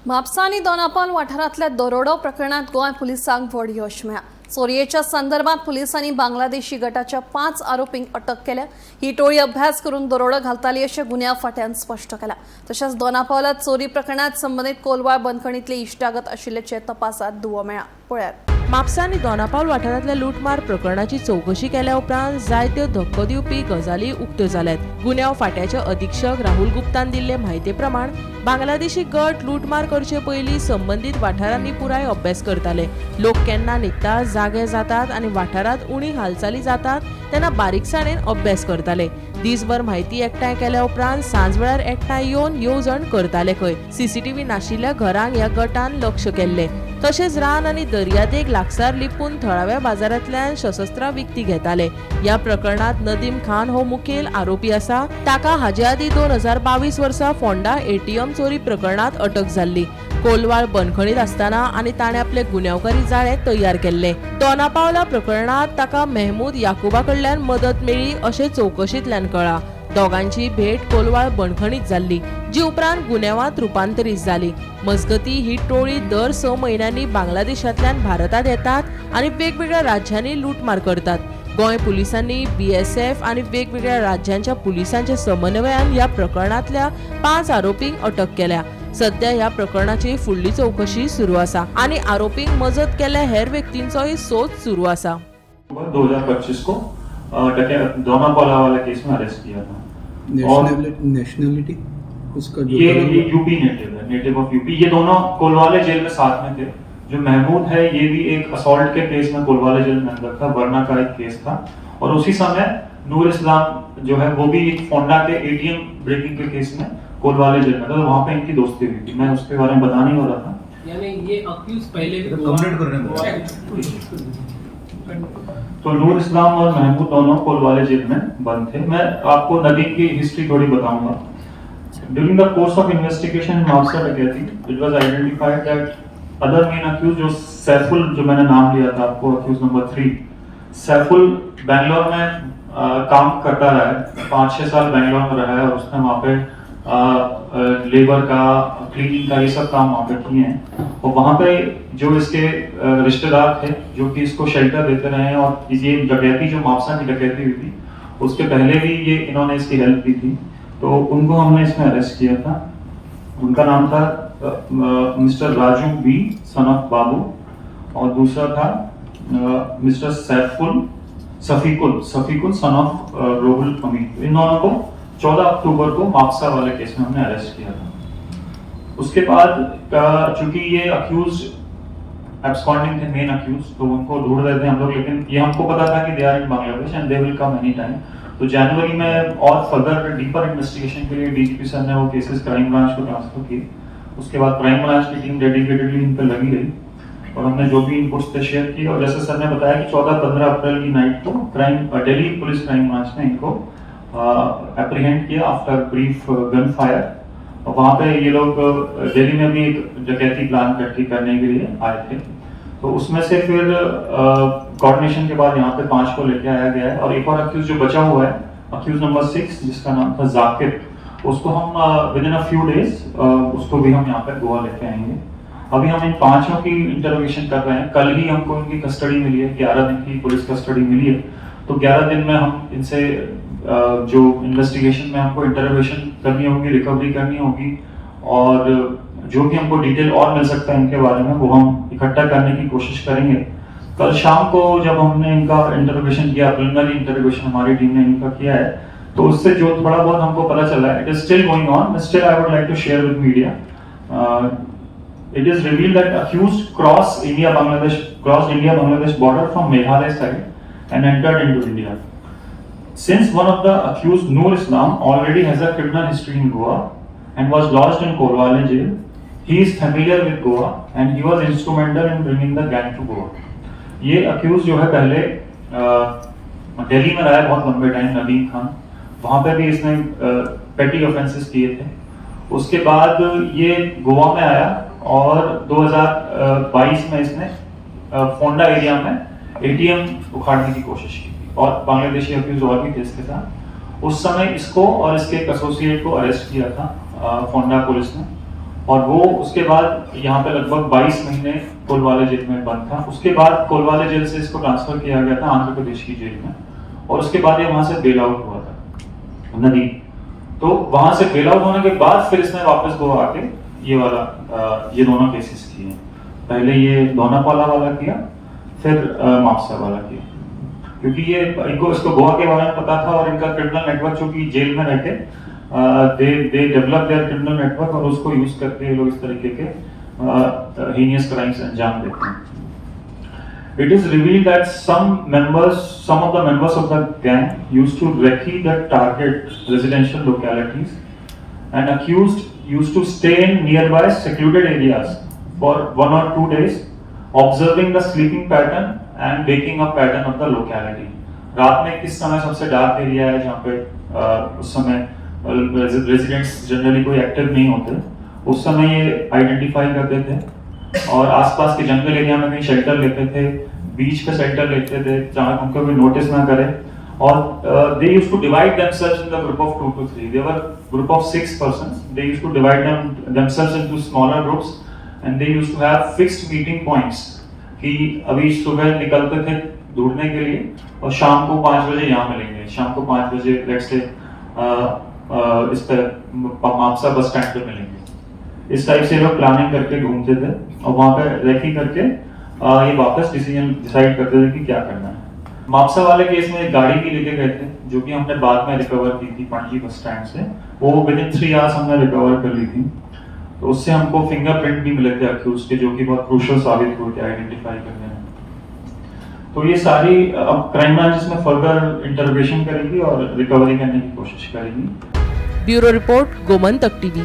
म्हापसा आनी दोनापावल वाठारांतल्या दरोडो प्रकरणात गोंय पुलिसांक व्हड यश मेळ्ळां. चोरयेच्या संदर्भात पुलिसांनी बांगलादेशी गटाच्या 5 आरोपींक अटक केल्या. ही टोळी अभ्यास करून दरोडो घालताली अशें गुन्यांव फांट्यान स्पश्ट केलां. तशेंच दोनापावलात चोरी प्रकरणात संबंदीत कोलवाळ बंदखणींतली इश्टागत आशिल्ल्याचें तपासात दुवो मेळ्ळा. पळयात. म्हापसा आनी दोनापावल वाठारांतल्या लुटमार प्रकरणाची चवकशी केल्या उपरांत जायत्यो धक्को दिवपी गजाली उक्त्यो जाल्यात. गुन्यांव फांट्याचे अधिक्षक राहुल गुप्तान दिल्ले म्हायती प्रमाण बांगलादेशी गट लुटमार करचे पयलीं संबंदीत वाठारांनी पुराय अभ्यास करताले. लोक केन्ना न्हिदतात, जागे जातात आनी वाठारांत उणी हालचाली जातात तेन्ना बारीकसाणेन अभ्यास करताले. दीसभर म्हायती एकठांय केल्या उपरांत सांजवेळार एकठांय येवन येवजण करताले खंय. सीसीटीव्ही नाशिल्ल्या घरांक ह्या गटान लक्ष केल्लें. तशेंच रान आनी दर्यादेग लागसार लिपून थळाव्या बाजारांतल्यान शस्त्रां विकती घेताले. ह्या प्रकरणांत नदीम खान हो मुखेल आरोपी आसा. ताका हाजे आदीं 2022 वर्सा फोंडा एटीएम चोरी प्रकरणांत अटक जाल्ली. कोलवाळ बंदखणीत आसतना आनी ताणें आपले गुन्यांवकारी जाळें तयार केल्लें. दोनापावला प्रकरणांत ताका मेहमूद याकुबा कडल्यान मदत मेळ्ळी अशें चवकशींतल्यान कळ्ळां. दोगांची भेट कोलवाळ बंदखणीत जाल्ली, जी उपरांत गुन्यांवांत रुपांतरीत जाली. मजगती ही टोळी दर 6 म्हयन्यांनी बांगलादेशांतल्यान भारतांत येतात आनी वेगवेगळ्या राज्यांनी लुटमार करतात. गोंय पुलिसांनी बीएसएफ आनी वेगवेगळ्या राज्यांच्या पुलिसांच्या समन्वयान ह्या प्रकरणांतल्या 5 आरोपींक अटक केल्या. सध्या ह्या प्रकरणाची फुडली चवकशी सुरू आसा आनी आरोपींक मजत केल्ल्या हेर व्यक्तींचोय सोद सुरू आसा. 2025 को दोनापावला वाला केस में अरेस्ट किया था. नेशनलिटी उसका जो ये यूपी नेटिव है, नेटिव ऑफ यूपी. ये दोनों कोलवाले जेल में साथ में थे. जो महमूद है, ये भी एक असॉल्ट के केस में कोलवाले जेल में अंदर था, वर्ना का एक केस था. और उसी समय नूर इस्लाम जो है, वो भी एक फोंडा के एटीएम ब्रेकिंग के केस में कोलवाले जेल में था, तो वहां पे इनकी दोस्ती हुई थी. मैं उसके बारे में बता नहीं हो रहा था. यानी ये अक्यूज पहले भी तो गोवा- कंप्लीट करने दो। तो नूर इस्लाम और महमूद दोनों कोलवाले जेल में बंद थे. मैं आपको नदीम की हिस्ट्री थोड़ी बताऊंगा. During the course of investigation in Mapusa डकैती, it was identified that other main accused, जो सैफुल, जो मैंने नाम लिया था आपको, अक्यूज नंबर 3 सैफुल, बैंगलोर में काम करता रहा है. 5-6 साल बैंगलोर में रहा है और उसने वहाँ पे लेबर का, क्लीनिंग का, ये सब काम वहाँ पे किए हैं. और वहाँ पे जो इसके रिश्तेदार थे, जो कि इसको शेल्टर देते रहे हैं और ये डकैती, जो मापसा की डकैती हुई थी, उसके पहले भी ये इन्होंने इसकी हेल्प की थी, तो उनको हमने इसमें अरेस्ट किया था. उनका नाम था mister Raju B son of Babu और दूसरा था mister Saiful Safikul Safikul son of Rohul Amir. इन दोनों को 14 अक्टूबर को मापसा वाले केस में हमने अरेस्ट किया था. उसके बाद चूंकि ये अक्यूज एब्सकॉन्डिंग थे, मेन अक्यूज, तो उनको ढूंढ रहे थे हम लोग, लेकिन ये हमको पता था कि they are in Bangladesh and they will come any time. तो जनवरी में और फर्दर डीपर इन्वेस्टिगेशन के लिए डीजीपी सर ने वो केसेस क्राइम ब्रांच को ट्रांसफर किए. उसके बाद क्राइम ब्रांच की टीम डेडिकेटेडली इन पर लगी रही और हमने जो भी इनपुट्स थे, शेयर किए. और जैसे सर ने बताया कि 14-15 अप्रैल की नाइट को क्राइम दिल्ली पुलिस क्राइम ब्रांच ने इनको एप्रीहेंड किया आफ्टर ब्रीफ गन फायर. और वहाँ पे ये लोग दिल्ली में भी एक डकैती प्लान करके करने के लिए आए थे. तो उसमें से फिर कोऑर्डिनेशन के बाद यहाँ पे पांच को लेके आया गया है और एक और अक्यूज जो बचा हुआ है, अक्यूज नंबर 6, जिसका नाम था जाकिर, उसको हम with in a few days उसको भी हम यहाँ पे गोवा लेके आएंगे. अभी हम इन पांचों की इंटरोगेशन कर रहे हैं. कल ही हमको इनकी कस्टडी मिली है. 11 दिन की पुलिस कस्टडी मिली है, तो 11 दिन में हम इनसे जो इन्वेस्टिगेशन में हमको इंटरोगेशन करनी होगी, रिकवरी करनी होगी और जो भी हमको डिटेल और मिल सकता है इनके बारे में, वो हम इकट्ठा करने की कोशिश करेंगे. कल शाम को जब हमने इनका इंटरोगेशन किया, प्रिलिमिनरी इंटरोगेशन हमारी टीम ने इनका किया है, तो उससे जो थोड़ा बहुत हमको पता चला है, it is still going on, still I would like to share with media. It is revealed that accused crossed India Bangladesh border from Meghalaya side and entered into India. Since one of the accused, Noor Islam, already has a criminal history in Goa and was lodged in Colvale jail, he is familiar with Goa and he was instrumental in bringing the gang to Goa. ये accused जो है, पहले दिल्ली में रहा है बहुत लंबे time, Nadeem Khan. वहाँ pay भी इसने पेटी ऑफेंसेस किए थे. उसके बाद ये गोवा में आया और 2022 में इसने फोंडा एरिया में एटीएम उखाड़ने की कोशिश की थी और बांग्लादेशी अक्यूज और भी थे इसके साथ. उस समय इसको और इसके एक एसोसिएट को अरेस्ट किया था फोंडा पुलिस ने. और वो उसके बाद यहाँ पे लगभग 22 महीने कोलवाले जेल में बंद था। उसके बाद कोलवाले जेल से इसको ट्रांसफर किया गया था आंध्र प्रदेश की जेल में और उसके बाद ये वहाँ से बेल आउट हुआ था नदीम। तो वहां से बेल आउट होने के बाद फिर इसने वापस गोवा आके ये वाला ये दोनों केसेस किए। पहले ये दोनापाला वाला किया, फिर मापसा वाला किया, क्योंकि ये इनको इसको गोवा के बारे में पता था और इनका क्रिमिनल नेटवर्क, चूंकि जेल में रह K they develop their criminal network और उसको यूज करके ये लोग इस तरीके के हीनियस क्राइम्स अंजाम देते हैं। It is revealed that some of the members of the gang used to recce the target residential localities and accused used to stay in nearby secluded areas for 1 or 2 days, observing the sleeping pattern and waking up pattern of the locality. रात में किस समय सबसे dark area है, जहाँ pay उस समय residents generally कोई active नहीं होते, उस समय ये आइडेंटिफाई करते थे और आसपास के जंगल एरिया में कहीं शेल्टर लेते थे, बीच पे शेल्टर लेते थे, जहाँ उनको कोई नोटिस ना करे। और they used to divide themselves in the group of two to three. They were group of six persons. They used to divide themselves into smaller groups and they used to have fixed meeting points कि अभी सुबह निकलते थे ढूंढने K लिए और शाम को 5 बजे यहाँ मिलेंगे, शाम को 5 बजे लेट से इस पर मापसा बस स्टैंड पे मिलेंगे। इस टाइप से ये लोग प्लानिंग करके घूमते थे और वहाँ पे रेकी करके ये वापस डिसीजन डिसाइड करते थे कि क्या करना है। मापसा वाले केस में एक गाड़ी भी लेके गए थे, जो कि हमने बाद में रिकवर की थी पणजी बस स्टैंड से। वो विद इन 3 आवर्स हमने रिकवर कर ली थी। तो उससे हमको फिंगरप्रिंट भी मिले थे अक्यूज के, जो कि बहुत क्रूशल साबित हुए थे आइडेंटिफाई करने में। तो ये सारी अब क्राइम ब्रांच इसमें फर्दर इंटरोगेशन करेगी और रिकवरी करने की कोशिश करेगी। Bureau report, Gomantak TV.